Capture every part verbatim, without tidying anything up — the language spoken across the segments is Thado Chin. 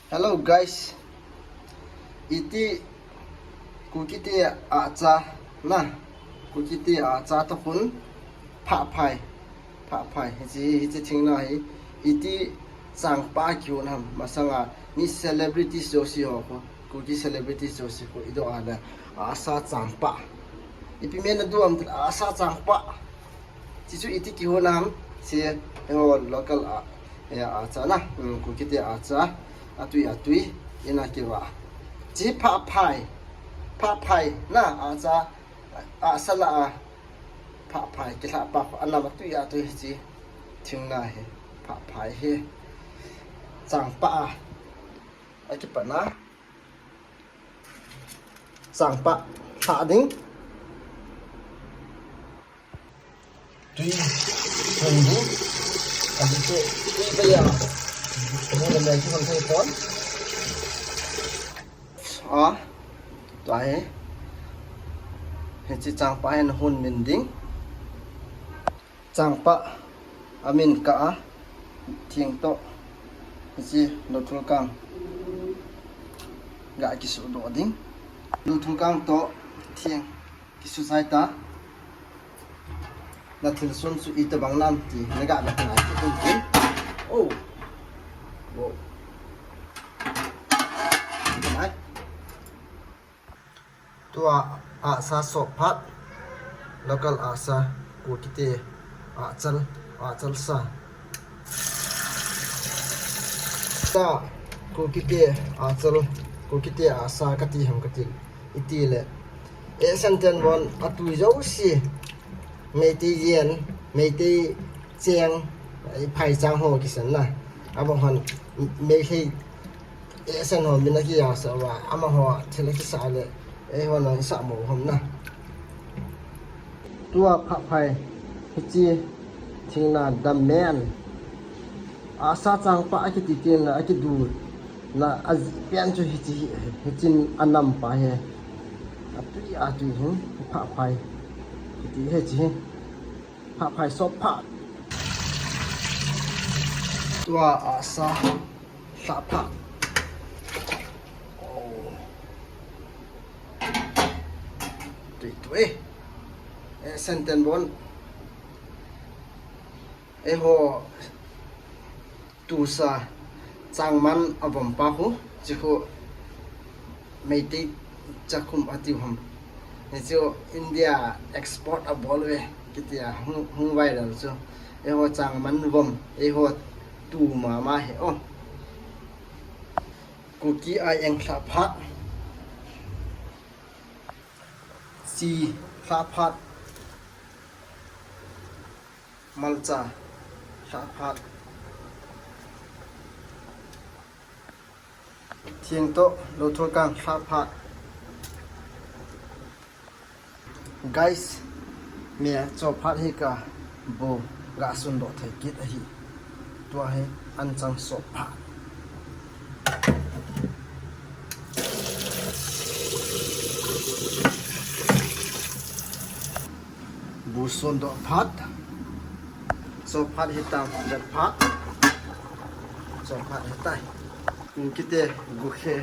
Hello guys. Iti Kukite acha na. Kukite acha toh khun phahphai. Phahphai. Hiche, hiche thingna hi iti changpah kihon ham masanga mi celebrities jouse ho khu. Kuki celebrities jouse khu idoh a le asa changpah. Ipi men nadoh am tile asa changpah. Hichu iti kihon ham, hiche, eiho local a, eh, acha na, um, Kukite acha, atui, atui, ina kivah. Hiche phahphai, phahphai, na, acha, asa la a, phahphai, kilhah pa, anam atui, atui, hiche, thingna hi, phahphai hi, changpah a, akipatna. Changpah lhah ding. Tui hon ding. Ajeh chu tui bei a. Tui le mel chu hon thei pon. A. Tua hi. Hiche changpah hin hon min ding. Changpah amin kah a, thing toh, hiche luthul kang ga kisuhdoh ding. Luthul kang toh thing kisuhsai ta. Na thilson chu itobang nam ti naga vet ngai kit ding. Oh. Wow. Mai. Tua asa sop phat, local asa, Kukite achal, achal sa. Sa, Kukite achal, Kukite asa kati ham kati, itile. Eiho santen bon atui jouse, Meitei yen, Meitei cheng, phaichang ho kisan na. Abang hon, Meitei Eiho santen ho min akijasa uva, amaho thil akisah le, eiho nang isah mo ham na. Tua phahphai, hiche thingna dam men. Asa changpah akiti tina, akidu na, ajeh pen chu hiche hi, hichin anam pa hi. Atui, atui hin, phahphai. Hiti hiche hi. Phahphai sop phat. Tua asa lhah phat. Oh. Tui tui. Eh, santen bon. Eiho tusa changman avom pa khu, hiche khu Meitei chakhum atiu ham. Hichu India export abol uve, kitia hung, hung viral chu. Eiho changman vom, eiho tu mama hi o. Kuki aieng lhah phat. Chi lhah phat. Malcha lhah phat. Thing toh luthul kang lhah phat. Guys, mi a cho phat hi ka bu ga sundoh thei kit ahi. Tua hi anchang sop phat. Bu sundoh phat. Sop phat hitam, vet phat. Sop phat hitai. Kukite gukhe,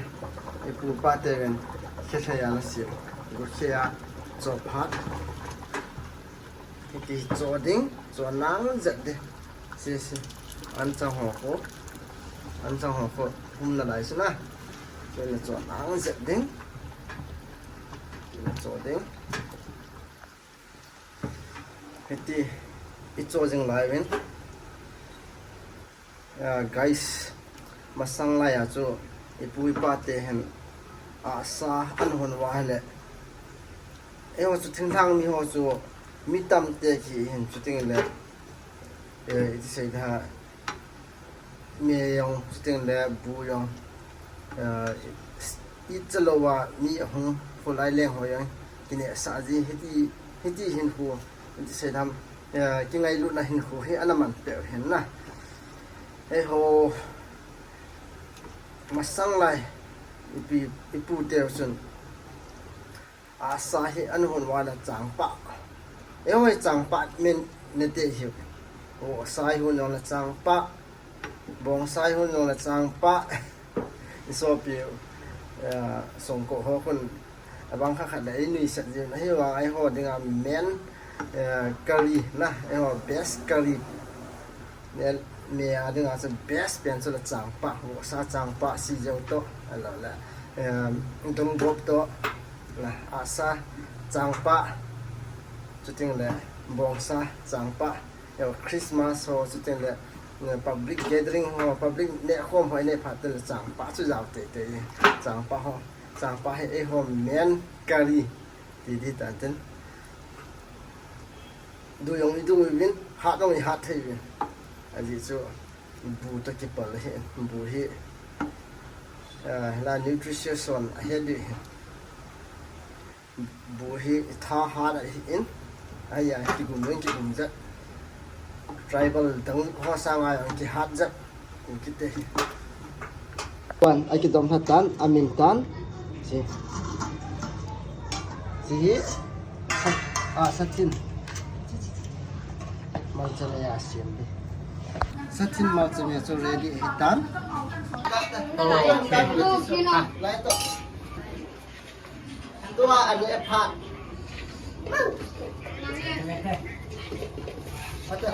ipu ipa teuvin khe lhaiya ana sem. Gukhe a cho phat. Hiti cho ding, cho nang jet ding. Si, si. Anchang ho ko. Anchang ho ko. Hum nalai sina. Cho na cho nang jet ding. Cho ding. Hiti, i cho jing lai uvin. Ah, guys, masang lai a chu ipu ipa te hin asa ana hon uva ahile. Eiho chu thinglhang mi ho chu mi tamtah kihi hin chuting le, eh, iti sei da, me jong, chuting le bu jong, eh, ichalou a mi ahung kholai leng ho jong kinehsah ji hiti, hiti hinkho, iti sei dam, eh, kingailutna hinkho hi ana man peh u hin na. Eiho masang lai ipi, ipu teu chun asa hi ana hon uva le changpah. Eiho hi changpah min nete hi. O, asa hi hon uva le changpah. Bong asa hi hon uva le changpah. Sopi, eh, songko ho khun abang kha khat le ei nuisat jin ahi vang eiho dinga main, eh, curry na, eiho best curry. Ne, ne a dinga chu best pen chu le changpah, vohsa changpah sijeu toh, ahilou le, eh, donggop toh, na, ahsa changpah, chuteng le bongsa changpah, eiho Christmas ho, chuteng le, eh, public gathering ho, public nehkhom ho, inei phat le changpah chu jao teitei, changpah ho. Changpah hi eiho main curry ti di tan tin. Du jong i du uvin, hat jong i hat thei uvin. Ajeh chu bu toh kipal ahi, bu hi, ah, la nutrition ahi di hi. Bu hi tha hat ahin, ahi a kigum jong kigum jat. Tribal dang ho sanga jong kihat jat. Kukite hi. Wan, akidom lha tan, amin tan. Si. Si hi. Sa, ah, sathin. Malcha le a siam di. Sathin malcha le chu ready hi tan. Okay. Lai to. Tua ani a phat. Ata.